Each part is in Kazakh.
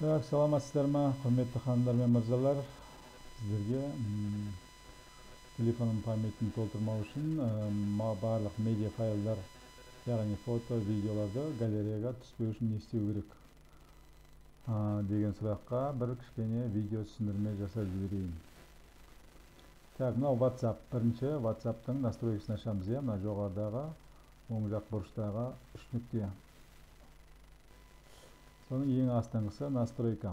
Так, саламатсыздар ма, құрметті ханымдар мен мырзалар. Сіздерге телефонның памятін толтырмау үшін барлық медиа файлдар, яғни фото, видеоларды галереяға түспеу үшін не істеу керек деген сұраққа бір кішкене видео түсіндірме жасап жіберейін. Так, мынау WhatsApp. Бірінші WhatsApp'тың настройкасын ашамыз, иә, мына жоғарыдағы оң жақ бұрыштағы үш нүкте. Соның ең астыңғысы настройка.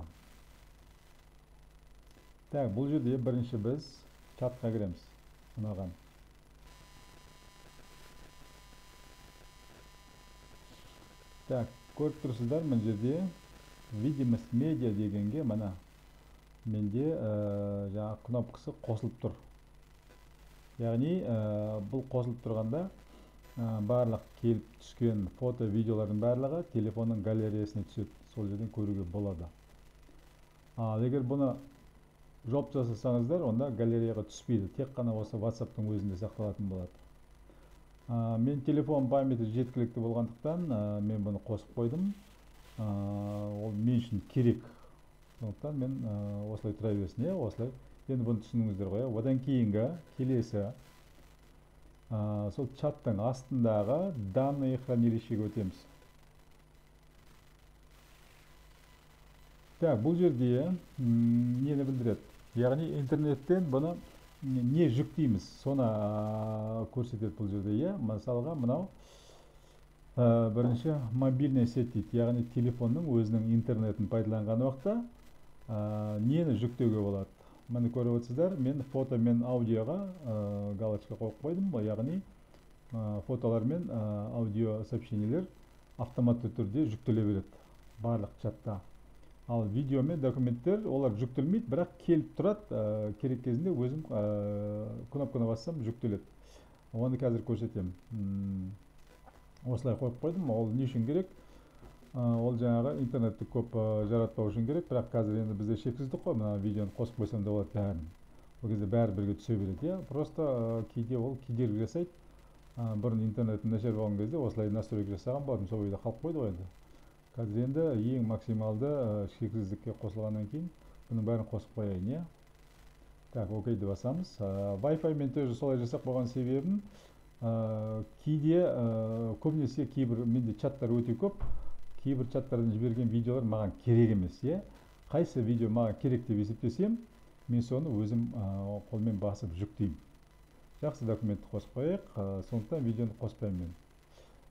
Так, бұл жерде бірінші біз чатқа кіреміз. Мынаған. Так, көріп тұрсыздар, мына жерде видимость медиа дегенге мына менде жаңа кнопкасы қосылып тұр. Яғни бұл қосылып тұрғанда барлық келіп түскен фото, видеолардың барлығы телефонның галереясына түседі. Сол жерден көруге болады. Ал егер бұны жауып тастасаңыздар, онда галереяға түспейді. Тек қана осы WhatsApp'тың өзінде сақталатын болады. Мен телефон памяті жеткілікті болғандықтан, мен бұны қосып қойдым. Ол мен үшін керек. Сондықтан мен осылай тұра берсін, иә, осылай. Енді бұны түсініңіздер ғой, иә. Одан кейінгі келесі сол чаттың астындағы данные хранилищеге өтеміз. Так, бұл жерде нені білдіреді? Яғни интернеттен бұны не жүктейміз, соны көрсетеді бұл жерде, иә. Мысалға, мынау бірінші мобильный сеть дейді, яғни телефонның өзінің интернетін пайдаланған уақытта нені жүктеуге болады. Міне көріп отырсыздар, мен фото мен аудиоға галочка қойып қойдым, яғни фотолар мен аудио сообщениелер автоматты түрде жүктеле береді барлық чатта. Ал видео мен документтер олар жүктелмейді, бірақ келіп тұрады, керек кезінде өзім кнопканы бассам жүктеледі. Оны қазір көрсетемін. Осылай қойып қойдым. Ол не үшін керек? Ол жаңағы интернетті көп жаратпау үшін керек, бірақ қазір енді бізде шексіздік қой, мына видеоны қосып қойсам да болады бәрін. Ол кезде бәрі бірге түсе береді, иә. Просто кейде ол кедергі жасайды. Бұрын интернеттің нашар болған кезде осылай настройка жасаған болатын, сол үйде қалып қойды ғой енді. Қазір енді ең максималды шексіздікке қосылғаннан кейін бұның бәрін қосып қояйын, иә. Так, окей деп басамыз. Wi-Fi мен тоже солай жасап қойған себебім, кейде, көбінесе кейбір менде чаттар өте көп, кейбір чаттардан жіберген видеолар маған керек емес, иә. Қайсы видео маған керек деп есептесем, мен соны өзім қолмен басып жүктеймін. Жақсы, документті қосып қояйық, сондықтан видеоны қоспаймын мен.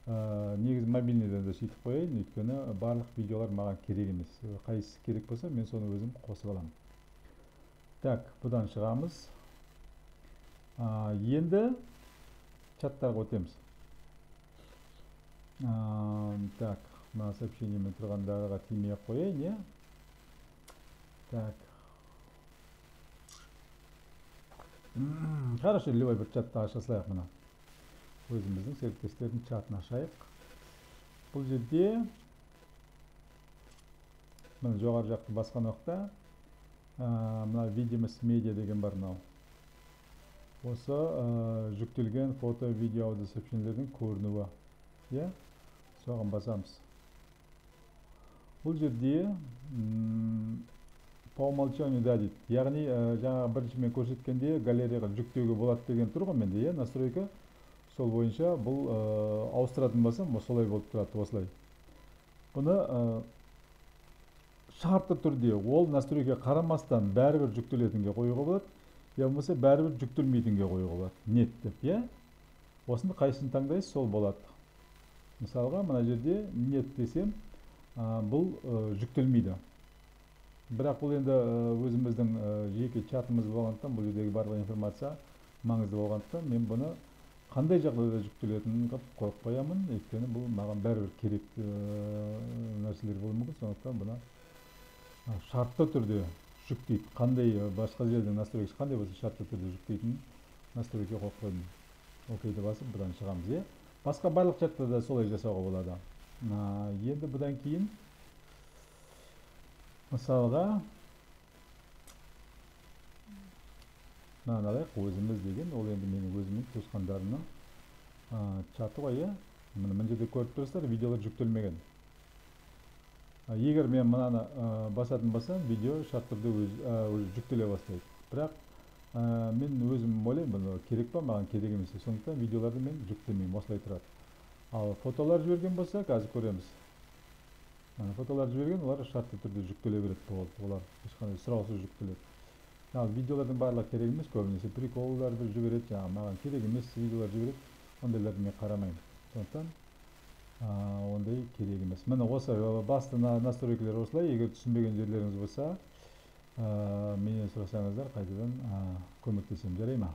Негізі мобильныйдан да сөйтіп қояйын, өйткені барлық видеолар маған керек емес. Қайсысы керек болса, мен соны өзім қосып аламын. Так, бұдан шығамыз. Енді чаттарға өтеміз. Так, мына сообщениемен тұрғандарға тимей ақ қояйын, иә. Так. Хорошо, любой бір чатты аша салайық мына. Өзіміздің серіктестердің чатын ашайық. Бұл жерде мына жоғары жақты басқан уақытта мына видимость медиа деген бар мынау. Осы жүктелген фото, видео, аудио сообщениелердің көрінуі, иә? Соған басамыз. Бұл жерде по умолчанию да дейді. Яғни жаңағы бірінші мен көрсеткенде галереяға жүктеуге болады деген тұр ғой менде, иә, настройка. Сол бойынша бұл ауыстыратын болсам, солай болып тұрады, осылай. Бұны шартты түрде ол настройкаға қарамастан бәрібір жүктелетінге қоюға болады, я болмаса бәрібір жүктелмейтінге қоюға болады. Нет деп, иә? Осыны қайсысын таңдайсыз, сол болады. Мысалға, мына жерде нет десем, бұл жүктелмейді. Бірақ бұл енді өзіміздің жеке чатымыз болғандықтан, бұл жердегі барлық информация маңызды болғандықтан, мен бұны қандай жағдайда жүктелетінін қойып қоямын, өйткені бұл маған бәрібір керек нәрселер болуы мүмкін, сондықтан бұны шартты түрде жүктейді. Қандай басқа жерде настройкасы қандай болса шартты түрде жүктейтін настройка қойып қойдым. Окейді басып бұдан шығамыз, иә. Басқа барлық чатта да солай жасауға болады. Енді бұдан кейін мысалға мынаны алайық, өзіміз деген, ол енді менің өзімнің туысқандарымның чаты ғой, иә. Міне мына жерде көріп тұрсыздар, видеолар жүктелмеген. Егер мен мынаны басатын болсам, видео шартты түрде өзі жүктеле бастайды. Бірақ мен өзім ойлаймын, бұны керек па, маған керек емес. Сондықтан видеоларды мен жүктемеймін, осылай тұрады. Ал фотолар жіберген болса, қазір көреміз. Мына фотолар жіберген, олар шартты түрде жүктеле береді, болды. Олар ешқандай сұраусыз жүктеледі. Ал видеолардың барлығы керек емес, көбінесе приколдарды жібереді, жаңағы маған керек емес видеолар жібереді, ондайларды мен қарамаймын. Сондықтан ондай керек емес. Міне, осы басты настройкалар осылай. Егер түсінбеген жерлеріңіз болса, менен сұрасаңыздар, қайтадан көмектесемін, жарай ма?